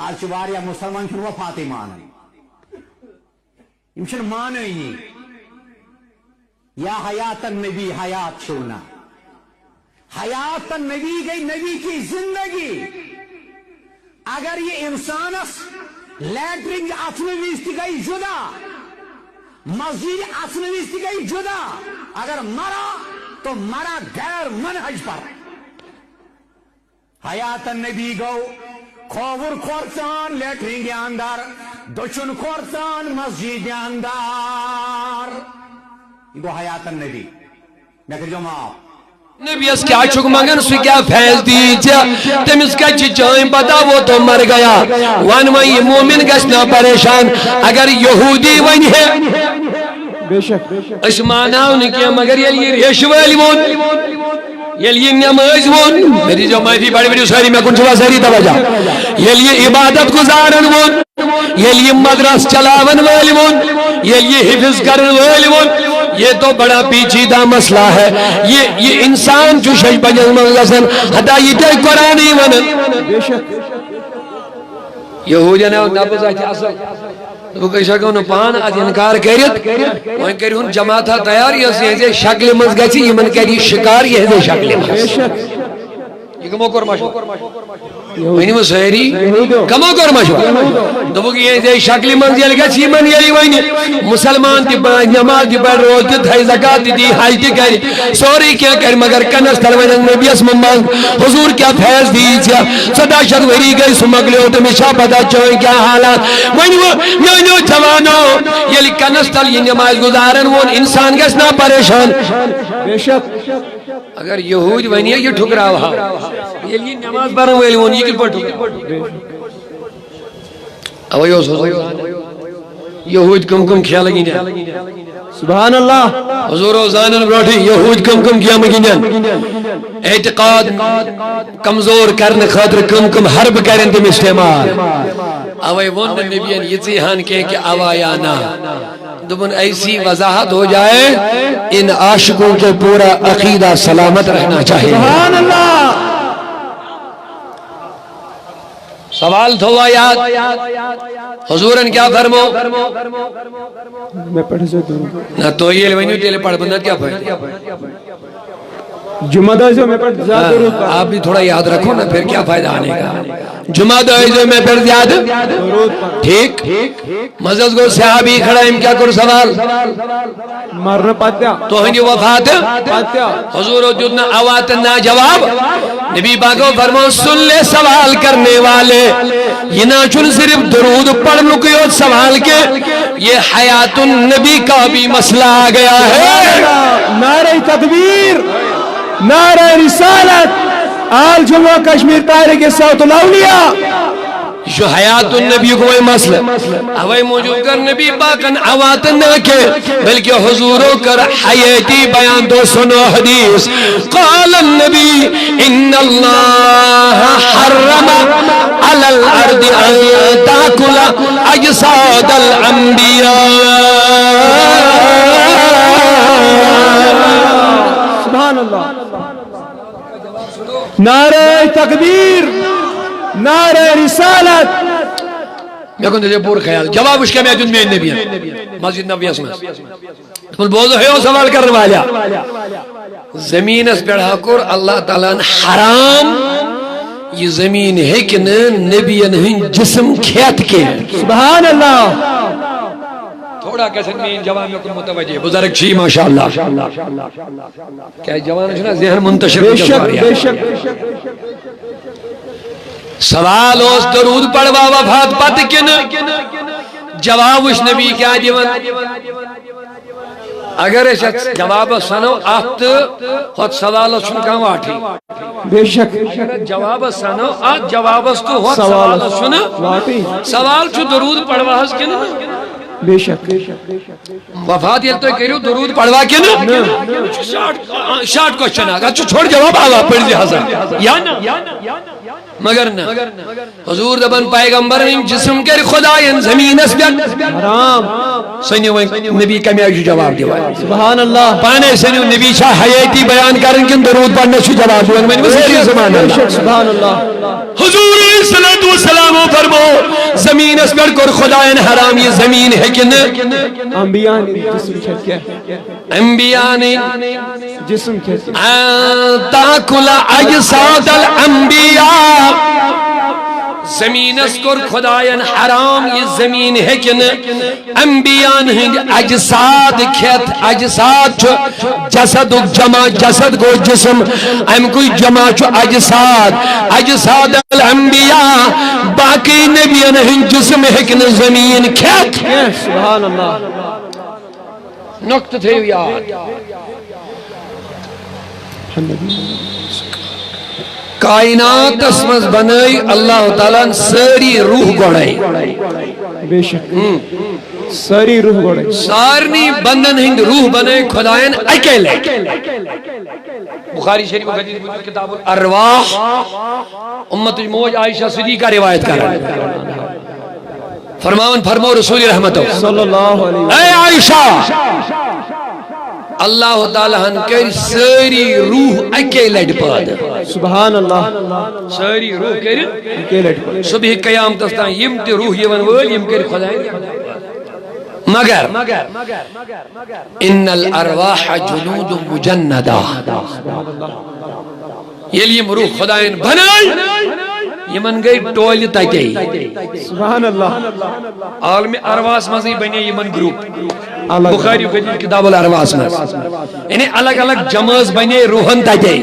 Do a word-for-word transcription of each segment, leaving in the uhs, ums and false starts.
آز چھِ واریاہ مُسلمان چھِنہٕ وفاتٕے مانان۔ یِم چھِنہٕ مانٲنی۔ یا حیات النبی حیات چھِو نہ۔ حیات النبی گٔے نبی کی زندگی۔ اگر یہِ اِنسانَس لیٹرِنگ اَژنہٕ وِزِ تہِ گٔے جُدا، مسجد اَژنہٕ وِزِ تہِ گٔے جُدا، اگر مرا تو مرا غیر منہج پر۔ حیات النبی گو کھوور کھورژان لیٹرین کے اندر، دچن کھورژان مسجد کے اندر۔ یہ گو حیات النبی۔ مےٚ کٔرۍزیو معاف۔ نبیس کیا چھُکھ منگان، سُہ کیا فیض دی ژےٚ؟ تٔمِس کتہِ چھِ چٲنۍ پتہ، وہ تو مر گیا۔ ون وۄنۍ، یہِ مومن گژھِ نا پریشان، اگر یہودی ونہِ ہے۔ بے شک۔ أسۍ ماناو نہٕ کینٛہہ، مگر ییٚلہِ یہِ ریشہِ وٲلۍ ووٚن، ییٚلہِ یہِ نٮ۪مٲزۍ ووٚن، مےٚ دیٖزیو معٲفی، بڑٕ بٔرِو سٲری، مےٚ کُن چھُوا سٲری توجہ؟ ییٚلہِ یہِ عبادت گُزارن ووٚن، ییٚلہِ یہِ مدرس چلاون وٲلۍ ووٚن، ییٚلہِ یہِ حفظ کرن وٲلۍ ووٚن، یہ تو بڑا پیچیدہ مسئلہ ہے۔ یہ، یہ انسان چھُ شش بجن منٛز گژھان، ہتا یہِ تہِ قرآنٕے ونان۔ بے شک۔ یہودین آو نبض اتھِ اصل۔ دوٚپُکھ، أسۍ ہٮ۪کو نہٕ پانہٕ اتھ انکار کٔرِتھ۔ وۄنۍ کٔرِہُن جماعتھا تیار، یۄس یِہنٛزِ شکلہِ منٛز گژھِ، یِمن کرِ یہِ شکار یِہنٛزِ شکلہِ منٛز۔ بے شک۔ یہِ کمو کوٚر مشورٕ؟ یہود۔ ؤنِو سٲری۔ یہودو۔ کمو کوٚر مشورٕ؟ یہودو۔ دوٚپُکھ، یِہنٛزِ شکلہِ منٛز ییٚلہِ گژھِ، یِمن ییٚلہِ وۄنۍ مُسلمان تہِ پرِ، نماز تہِ پرِ، روزٕ تہِ تھایہِ، زکات تہِ دی، حج تہِ کرِ، سورُے کینٛہہ کرِ، مگر کنس تل وۄنۍ نبیس منٛز منٛگ، حضور کیٛاہ فیض دی ژےٚ؟ ژۄداہ شیٚتھ ؤری گٔے، سُہ مۄکلیو، تٔمِس چھا پتہ چٲنۍ کیٛاہ حالات؟ وۄنۍ وۄنۍ میٲنیو جوانو، ییٚلہِ کنس تل یہِ نماز گُزارن وول انسان گژھِ نا پریشان؟ بے شک۔ اگر یہودۍ ونہِ ہے، یہِ ٹھُکراوہا۔ ییٚلہِ یہِ نماز پرن وٲلۍ ووٚن، یہِ کِتھ پٲٹھۍ ٹھُکراو؟ اوے اوس حضور۔ یہودۍ کم کم کھیلہٕ گِنٛدان۔ سبحان اللہ۔ حضور اوس زانان برونٹھٕے یہودۍ کم کم گیمہٕ گِنٛدان۔ اعتقاد کمزور کرنہٕ خٲطرٕ کم کم حربہٕ کرن تِم استعمال۔ اوے ووٚن نہٕ نبیَن یِژٕے ہن کینٛہہ کہ اوا یا نہ۔ دوٚپُن، ایسی وضاحت ہو جائے، ان عاشقوں کے پورا عقیدہ سلامت رہنا چاہیے۔ سبحان اللہ۔ سوال تھووا یاد، حضورن کیا فرمو؟ مےٚ پٮ۪ٹھ ٲسۍزیو درود۔ نہ، تُہۍ ییٚلہِ ؤنِو، تیٚلہِ پرٕ بہٕ، نتہٕ کیٛاہ فٲیدٕ؟ جمعہ دۄہ ٲسۍزیو مےٚ پٮ۪ٹھ زیادٕ درود پران۔ آپ بھی تھوڑا یاد رکھو نا، پھر کیا فائدہ آنے کا؟ جمعہ دۄہ ٲسۍزیو مےٚ پٮ۪ٹھ زیادٕ۔ درود پران۔ ٹھیٖک۔ منٛزٕ حظ گوٚو صحابی کھڑا، أمۍ کیٛاہ کوٚر سوال؟ مرنہٕ پتہٕ تہِ۔ تُہنٛدِ وفاتہٕ پتہٕ تہِ۔ حضورو دیُت نہٕ اوا تہٕ نہ جواب۔ نبی پاکو فرمو، سن لے سوال کرنے والے، یہ نہ چھُنہٕ صرف درود پڑھنُکُے یوت سوال کینٛہہ، یہ حیات النبی کا بھی مسئلہ آ گیا ہے۔ نعرہ تکبیر، نعرہ رسالت، آل جموں و کشمیر تحریک صوت الاولیاء۔ یہ چھُ حیات النبی یُک وۄنۍ مسئلہٕ۔ اوے موٗجوٗب کٔر نبی پاکن اوا تہٕ نہ کینٛہہ، بلکہ حضورو کٔر حیٲتی بیان، دوستو، سُنو حدیث۔ قال النبی، ان اللہ حرم علی الارض ان تاکل اجساد الانبیاء۔ سبحان اللہ۔ نعرہ تکبیر، نعرہ رسالت۔ مےٚ کُن تھٲیزیو پوٗرٕ خیال۔ جواب وٕچھ کیٛاہ مےٚ دیُت میٛٲنۍ نبیَن مسجد نبویَس منٛز۔ دوٚپُن، بوزو ہے، او سوال کرن والیا۔ زمیٖنَس پٮ۪ٹھ ہا کوٚر اللہ تعالیٰ ہن حرام، یہِ زمیٖن ہیٚکہِ نہٕ نبیَن ہٕنٛدۍ جسم کھٮ۪تھ کینٛہہ۔ سبحان اللہ۔ تھوڑا گژھن میٛٲنۍ جواب مےٚ کُن متوجہ، بُزرگ چھی، ماشاء اللہ۔ کیٛازِ جوانن چھُنہ ذہن منتشر بے وٕنکیٚس شک، واریاہ۔ بے شک۔ سوال اوس، درود پڑھوا وفات پتہٕ کِنہٕ؟ جواب وٕچھ نبی کیٛاہ دِوان۔ اگر أسۍ اتھ جوابس سنو، اتھ تہٕ ہۄتھ سوالس چھُنہٕ کانٛہہ واٹھٕے۔ بے شک۔ اگر جوابس سنو، اتھ جوابس تہٕ ہۄتھ سوالس سوالس چھُنہٕ واٹھٕے۔ سوال چھُ، درود پڑھوا حظ کِنہٕ نہٕ؟ بے شک۔ وفات ییٚلہِ تُہۍ کٔرِو، درود پڑھوا کِنہٕ؟ نہ۔ یہِ چھُ شارٹ، شارٹ کوسچن اکھ۔ اتھ چھُ ژھوٚٹ جواب، اوا پٔرۍزِ حضرت۔ یا نہ؟ مگر نہ۔ حضور دپان، پیغمبرن ہٕنٛدۍ جسم کٔرۍ خداین زمیٖنس پٮ۪ٹھ۔ حرام۔ سنِو وۄنۍ، نبی کمہِ آیہِ چھُ جواب دِوان؟ سبحان اللہ۔ پانے سنِو، نبی چھا حیٲتی بیان کران کِنہٕ درود پڑھنس چھُ جواب دِوان؟ ؤنِو، سُہ چیٖز سبحان اللہ۔ سبحان اللہ۔ حضور علیہ الصلوۃ والسلام فرمو، زمینس پٮ۪ٹھ کوٚر خدایَن حرام، یہِ زمین ہیٚکہِ نہٕ انبیاء ہٕنٛدۍ جسم کھٮ۪تھ کینٛہہ۔ انبیاء ہٕنٛدۍ جسم کھٮ۪تھ کینٛہہ۔ ان تاکل اجساد الانبیاء۔ زمینس کوٚر خدایَن حرام، یہِ زمین ہیٚکہِ نہٕ انبیاء ہٕنٛدۍ اجساد کھٮ۪تھ۔ اجساد چھُ جسدُک جمع، جسد گوٚو جسم، اَمہِ کُے جمع چھُ اجساد۔ اجساد الانبیاء، باقی نبیَن ہٕنٛدۍ جسم ہیٚکہِ نہٕ زمین کھٮ۪تھ۔ سبحان اللہ۔ نقطہٕ تھٲیِو یاد۔ کائناتس منٛز بنٲے اللہ تعالیٰ ہن سٲری روح گۄڈے۔ بے شک۔ سٲری روح گۄڈے۔ سارنٕے بندن ہٕنٛدۍ روح بنٲے خدایَن اَکے لٹہِ۔ بخاری شریف حدیث بوٗزِو، کتاب الارواح، امتٕچ موج عائشہ صدیقہ روایت کران۔ فرماوان فرمو رسول رحمتو۔ صلی اللہ علیہ وسلم۔ اے عائشہ، اللہ تعالیٰ ہن کٔرۍ سٲری روح اَکے لٹہِ پٲدٕ۔ سبحان اللہ۔ سٲری روح کٔرۍ اَکے لٹہِ پٲدٕ۔ صبح قیامتس تام یِم تہِ روح یِوان وٲلۍ، یِم کٔرۍ خدایَن۔ مگر ان الارواح جنود مجندہ۔ ییٚلہِ یِم روح خدایَن بنٲے، یِمن گٔے ٹولہِ تتے۔ سبحان اللہ۔ عالمِ ارواحس منٛزٕے بنے یِمن گروپ۔ الگ۔ بخاری حدیث کتاب الارواحس منٛز۔ یعنی الگ الگ جمٲژ بنے روحن تتے۔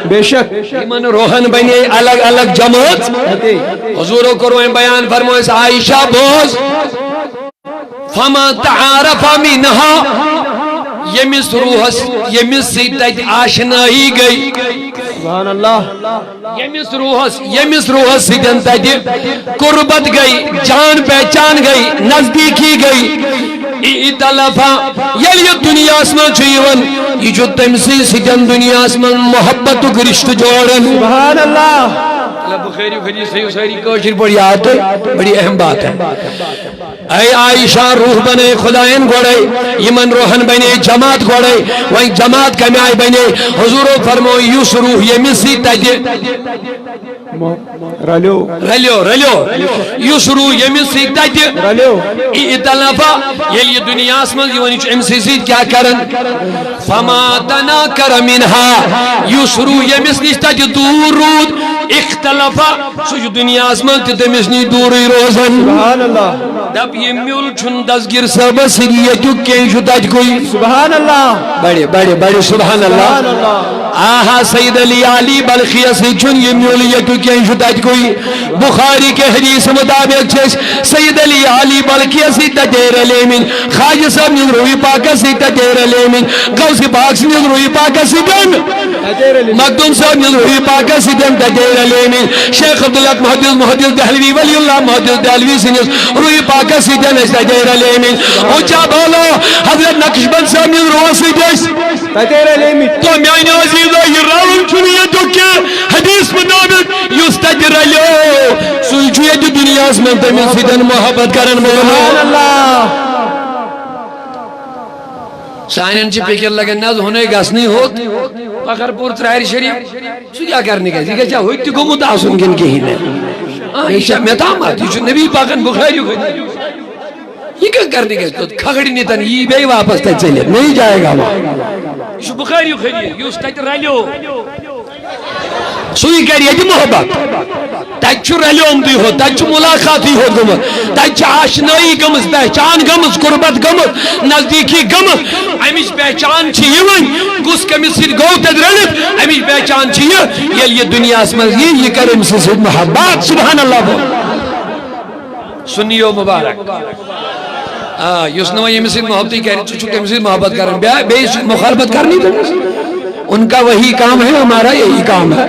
بے شک۔ یِمن روحن بنے الگ الگ جمٲژ۔ تتے۔ حضورو کوٚر وۄنۍ بیان، فرموو اَسہِ، عائشہ بوز۔ فما تعارف منها، ییٚمِس روحس، ییٚمِس سۭتۍ تتہِ آشنٲیی گٔے۔ سبحان اللہ۔ ییٚمِس روحس، ییٚمِس روحس سۭتۍ تتہِ قربت گٔے، جان پہچان گٔے، نزدیٖکی گٔے۔ ائتلف، ییٚلہِ یہِ دُنیاہس منٛز چھُ یِوان، یہِ چھُ تٔمۍ سٕے سۭتۍ دُنیاہس منٛز محبتُک رشتہٕ جوڑان۔ سبحان اللہ۔ اللہ بخاری، بخاری صحیح، ساری کٲشِر پٲٹھۍ یاد تۄہہِ، بڑی اہم بات ہے۔ اے عائشہ، روح بنے خدایَن گۄڈے، یِمن روحن بنے جماعت گۄڈے۔ وۄنۍ جماعت کمہِ آیہِ بنے؟ حضورو فرمو، یُس روح ییٚمِس سۭتۍ تتہِ رلیو۔ رلیو، رلیو۔ یُس روح ییٚمِس سۭتۍ تتہِ رلیو۔ ائتلف، ییٚلہِ یہِ دُنیاہس منٛز یِوان، یہِ چھُ أمۍ سٕے سۭتۍ کیٛاہ کران؟ فما تناکر منها، یُس روح ییٚمِس نِش تتہِ دوٗر روٗد، اختلف، سُہ چھُ دُنیاہس منٛز تہِ تٔمِس نِش دوٗرٕے روزان۔ سبحان اللہ۔ دپ، یہِ میوٗل چھُنہٕ دستگیر صٲبس سۭتۍ ییٚتیُک کینٛہہ، یہِ چھُ تتہِ کُے۔ سبحان اللہ۔ بڑِ، بڑِ، بڑِ، سبحان اللہ۔ سبحان اللہ۔ آہا، سید علی علی بلخیس سۭتۍ چھُنہٕ یہِ میوٗل ییٚتیُک کینٛہہ، یہِ چھُ تتہِ کُے۔ بخاری کے حدیث مطابق چھِ أسۍ سید علی علی بلخیس سۭتۍ تتے رلیمٕتۍ۔ خواجہ صٲب نِل روحی پاکس سۭتۍ تتے رلیمٕتۍ۔ غوث پاک سٕنٛدِس روحی پاکس سۭتۍ۔ مخدوم صٲب نِل روحی پاکس سۭتۍ تتے رلیمٕتۍ۔ شیخ عبداللہ محدث، محدث دہلوی، ولی اللہ محدث دہلوی سٕنٛدِس روحی پاکس سۭتۍ ٲسۍ تتے رلیمٕتۍ۔ اونچا بولو، حضرت نقشبند صٲب نِل روحس سۭتۍ ٲسۍ۔ تتے رلیمٕتۍ۔ تو میانہِ عزیزو، یہِ رلُن چھُنہٕ ییٚتیُک کینٛہہ۔ حدیث مطابق یُس تتہِ رلیو، سُے چھُ ییٚتہِ دُنیاہس منٛز تٔمِس سۭتۍ محبت کران وول۔ سبحان اللہ۔ سانٮ۪ن چھِ فِکر لگان، نہ حظ، ہُنے گژھنٕے ہوٚت، پکھر پوٗر ترٛارِ شریٖف، سُہ کیٛاہ کرنہِ گژھِ؟ یہِ گژھِ ہا ہوٚتہِ تہِ گوٚمُت آسُن کِنہٕ کِہیٖنۍ نہٕ؟ آ، یہِ چھا مےٚ تام اَتھ؟ یہِ چھُ نبی پاکن بخاری۔ یہِ کیٛاہ کرنہِ گژھِ توٚت؟ کھگڑِ نِتن یی بیٚیہِ واپس تَتہِ ژٔلِتھ، نہیں جائے گا وہاں۔ یہِ چھُ بخاری حدیث، یُس تَتہِ رلیو۔ سُے کرِ ییٚتہِ محبت۔ تتہِ چھُ رلیومتُے ہوت، تتہِ چھُ ملاقاتٕے ہوت گوٚمُت، تتہِ چھِ آشنٲیی گٔمٕژ، پہچان گٔمٕژ، قربت گٔمٕژ، نزدیٖکی گٔمٕژ۔ امِچ پہچان چھِ یہِ وۄنۍ، کُس کٔمِس سۭتۍ گوٚو تتہِ رٔلِتھ، امِچ پہچان چھِ یہِ، ییٚلہِ یہِ دُنیاہس منٛز یی، یہِ کرِ أمۍ سٕنٛز سۭتۍ محبت۔ سبحان اللہ۔ سُنیو مبارک۔ آ، یُس نہٕ وۄنۍ ییٚمِس سۭتۍ محبتٕے کرِ، ژٕ چھُکھ تٔمِس سۭتۍ محبت کران، بیٚیہِ، بیٚیہِ سۭتۍ مخالفت کرنی تٔمِس۔ ان کا وہی کام ہے، ہمارا یہی کام ہے۔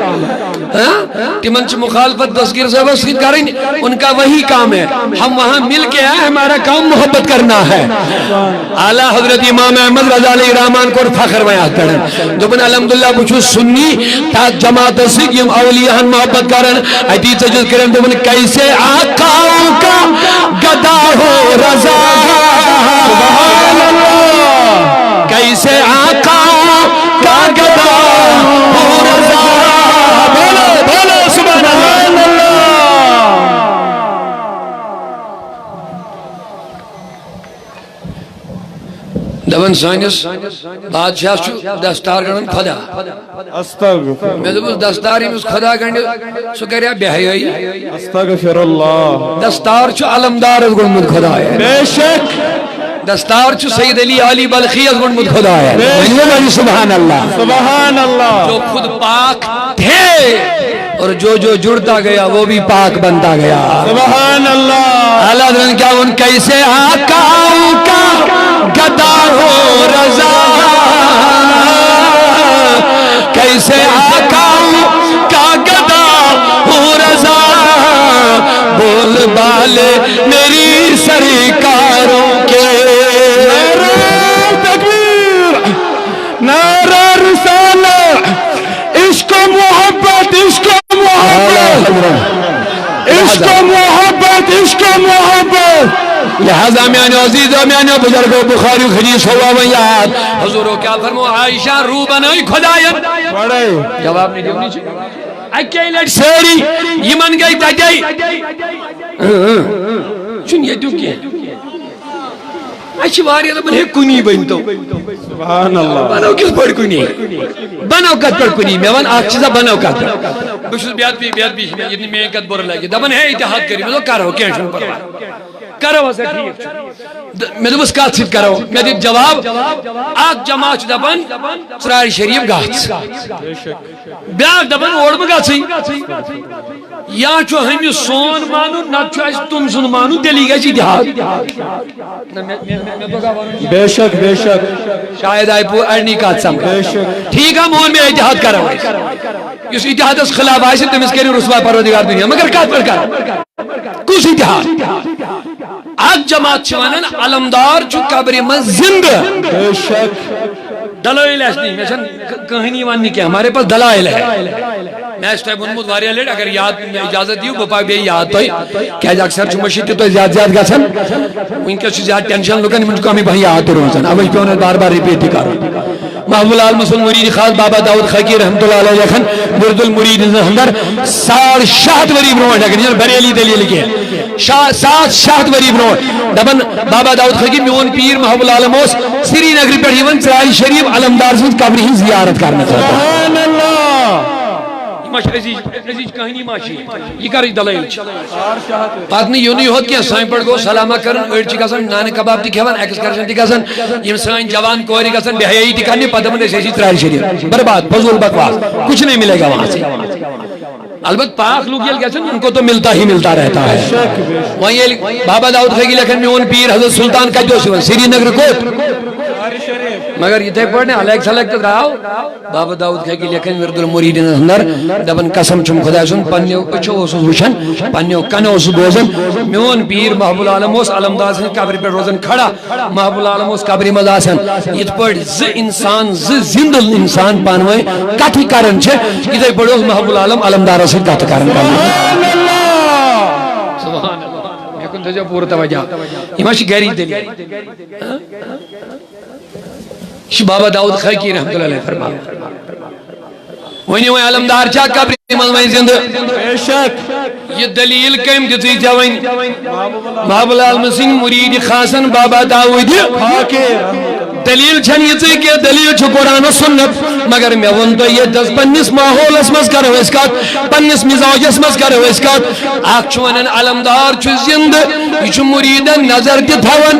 ہاں؟ تِمن چھِ مخالفت دستگیر صٲبس سۭتۍ کرٕنۍ، ان کا وہی کام ہے۔ ہم وہاں مل کے آئے، ہمارا کام محبت کرنا ہے۔ اعلیٰ حضرت امام احمد رضا علیہ الرحمان کوٚر فخر وۄنۍ اتھ پٮ۪ٹھ۔ دوٚپُن، الحمدللہ، بہٕ چھُس سُنی، تتھ جماعتس سۭتۍ یِم اولیاء ہن محبت کران۔ اتی ژٔجِس کٔرِتھ دوٚپُن، کیسے آقاؤں کا گدا ہو رضا۔ سبحان اللہ۔ کیسے آقاؤں کا گدا ہو رضا۔ بولو، سٲنِس بادشاہس چھُ دستار گنٛڈان خۄدا۔ استغفر مےٚ دوٚپُس، دستار ییٚمِس خۄدا گنٛڈِ، سُہ کریا بے حیٲیی؟ استغفر اللہ۔ دستار چھُ علمدارس گوٚنٛڈمُت خۄدایا۔ بے شک۔ دستار چھُ سید علی علی بلخیس گوٚنٛڈمُت خۄدایا۔ ؤنِو وۄنۍ سبحان اللہ۔ سبحان اللہ۔ جو خود پاک تھے اور جو جو جڑتا گیا وہ بھی پاک بنتا گیا۔ سبحان اللہ۔ اعلیٰ حضرت نے کیا ان کیسے آقاؤں کا گدا ہو رضا، کیسے آقاؤں کا گدا ہو رضا، بول بالے میری سرکاروں کے۔ نعرہ تکبیر، نعرہ رسالہ، عشق و محبت، عشق و محبت، عشق و محبت، عشق و محبت۔ لہذا میانیو عزیزو، میانیو بزرگو، بخاری حدیث ہوا وۄنۍ یاد۔ حضورو کیا فرمو؟ عائشہ رو بنٲے خۄدایَن۔ پڑھے۔ جواب نہیں دیونی چھ۔ اکی لٹ ساری یمن گئی تتے۔ چھُنہٕ ییٚتیُک کینٛہہ۔ اَسہِ چھِ واریاہ دَپان، ہے، کُنی بٔنۍ تو۔ سبحان اللہ۔ بناو کِتھ پٲٹھۍ کُنی؟ بناو کَتھ پٲٹھۍ کُنی؟ مےٚ وَن اَکھ چیٖزا، بَناو کَتھ پٲٹھۍ؟ بہٕ چھُس بے ادبی، بے ادبی چھِ مےٚ، ییٚتہِ نہٕ میٛٲنۍ کَتھ بُرٕ لَگہِ۔ دَپان، ہے، اتحاد کٔرِو۔ مےٚ دوٚپ، کَرو، کینٛہہ چھُنہٕ پَرواے۔ کَرو ہسا، ٹھیٖک چھُ۔ دَ-، مےٚ دوٚپُس، کَتھ سۭتۍ کَرو؟ مےٚ دیُت جواب، اَکھ جماعت چھِ دَپان، ژرارِ شریٖف گژھ۔ بیٛاکھ دَپان، اور بہٕ گژھٕے۔ یا چھُ ہُمِس سون مانُن، نتہٕ چھُ اَسہِ تٔمۍ سُنٛد مانُن، تیٚلی گژھِ اتحاد۔ نہ، مےٚ، مےٚ، مےٚ، مےٚ توٚگا وَنُن۔ بے شک، بے شک۔ شاید آیہِ پوٗرٕ اَڑنی کَتھ سَمٕجھ۔ بے شک۔ ٹھیٖک ہا، مون مےٚ اتحاد کَرو أسۍ۔ یُس اتحادس خلاف آسہِ، تٔمِس کٔرِو رسوا پروردگار دُنیا۔ مگر کَتھ پٮ۪ٹھ کَرو؟ کُس اتحاد؟ اَکھ جماعت چھِ وَنان، علمدار چھُ قبرِ منٛز زِندٕ۔ بے شک۔ دلائل اَسہِ نِش، مےٚ چھَنہٕ ک-، کٕہٕنۍ یہِ وَننہٕ کینٛہہ، ہمارے پاس دلائل ہے۔ مےٚ آسہِ تۄہہِ ووٚنمُت واریاہ لَٹہِ، اگر یاد، اجازت دِیِو، بہٕ پَکہٕ بیٚیہِ یاد تۄہہِ، کیٛازِ اکثر چھُ مٔشیٖد تہِ تۄہہِ زیادٕ زیادٕ گژھان۔ وٕنکیٚس چھُ زیادٕ ٹینشن لُکَن، یِمَن چھُ کَمٕے پَہَن یاد تہِ روزان، اَوَے چھُ پٮ۪وان اَسہِ بار بار رِپیٖٹ تہِ کَرُن۔ محبوب العالم سُنٛد مُریٖد خاص بابا داؤد خاکی رحمتہ اللہ علیہ لیکھان، ورد المرید ہٕنٛز اندر ساڑ شےٚ ہتھ ؤری برونٛٹھ لیکھان، یہِ چھَنہٕ بریلی دٔلیٖل کینٛہہ۔ شا-، ساس شےٚ ہتھ ؤری برونٛٹھ دَپان بابا داؤد خاکی، میون پیٖر محبوب العالم اوس سرینگرٕ پٮ۪ٹھ یِوان ژرارِ شریٖف علمدار سٕنٛز قبرِ ہٕنٛز زیارت کرنہٕ خٲطرٕ۔ سبحان اللہ۔ یہِ ما چھِ عزیز، عزیز کہانی ما چھِ یہِ؟ یہِ کَرٕچ دلٲیل چھِ؟ پتہٕ نہٕ یُنٕے ہوت کینٛہہ، سانہِ پٲٹھۍ گوٚو سلامہ کرُن، أڑۍ چھِ گژھان نانہِ کباب تہِ کھٮ۪وان، excursion تہِ گژھان، یِم سٲنۍ جوان کورِ گژھن بے حیٲیی تہِ کرنہِ، پتہٕ دَپان أسۍ ٲسۍ ژرارِ شریٖف۔ برباد، فضوٗل بکواس، کچھ نہیں ملے گا وہاں سے۔ البتہ پاک لوگ ییٚلہِ گژھن، ان کو تو ملتا ہی ملتا رہتا ہے۔ وۄنۍ ییٚلہِ بابا داؤد خاکی لیکھن، میون پیٖر حضرت سلطان کتہِ اوس یِوان؟ سرینگر کوٚت؟ مگر یِتھے پٲٹھۍ نہٕ الگ سلگ تہٕ درٛاو۔ بابا داؤد خاکی لیکھن ورد المریٖدینس اندر، دپان، قسم چھُم خۄداے سُنٛد، پننیو أچھو اوسُس وٕچھان، پننیو کنو اوسُس بوزان، میون پیٖر محبوب العالم اوس علمدار سٕنٛزِ قبرِ پٮ۪ٹھ روزان کھڑا۔ محبوب العالم اوس قبرِ منٛز آسان۔ یِتھ پٲٹھۍ زٕ انسان، زٕ زندٕ انسان پانہٕ ؤنۍ کتھٕ کران چھِ، یِتھے پٲٹھۍ اوس محبوب العالم علمدارس سۭتۍ کتھٕ کران۔ سبحان اللہ۔ مےٚ کُن تھٲیزیو پوٗرٕ توجہ۔ یہِ ما چھِ گرِچ دٔلیٖل؟ یہِ چھُ بابا داؤد خاکی رحمتہ اللہ علیہ فرمان۔ ؤنِو وۄنۍ، علمدار چھا قبرِ منٛز وۄنۍ زِندٕ؟ بے شک۔ یہِ دٔلیٖل کٔمۍ دِژٕے ژےٚ وۄنۍ؟ محبوب العالم سٕنٛدۍ مُریٖد خاصن بابا داؤدِ۔ خاکی۔ دٔلیٖل چھَنہٕ یِژٕے کینٛہہ، دٔلیٖل چھُ قرآن و سُنت۔ مگر مےٚ ووٚن تۄہہِ ییٚتہِ پننِس ماحولس منٛز کرو أسۍ کتھ، پننِس مزاجس منٛز کرو أسۍ کتھ۔ اکھ چھُ ونان علمدار چھُ زِندٕ، یہِ چھُ مُریٖدن نظر تہِ تھاوان۔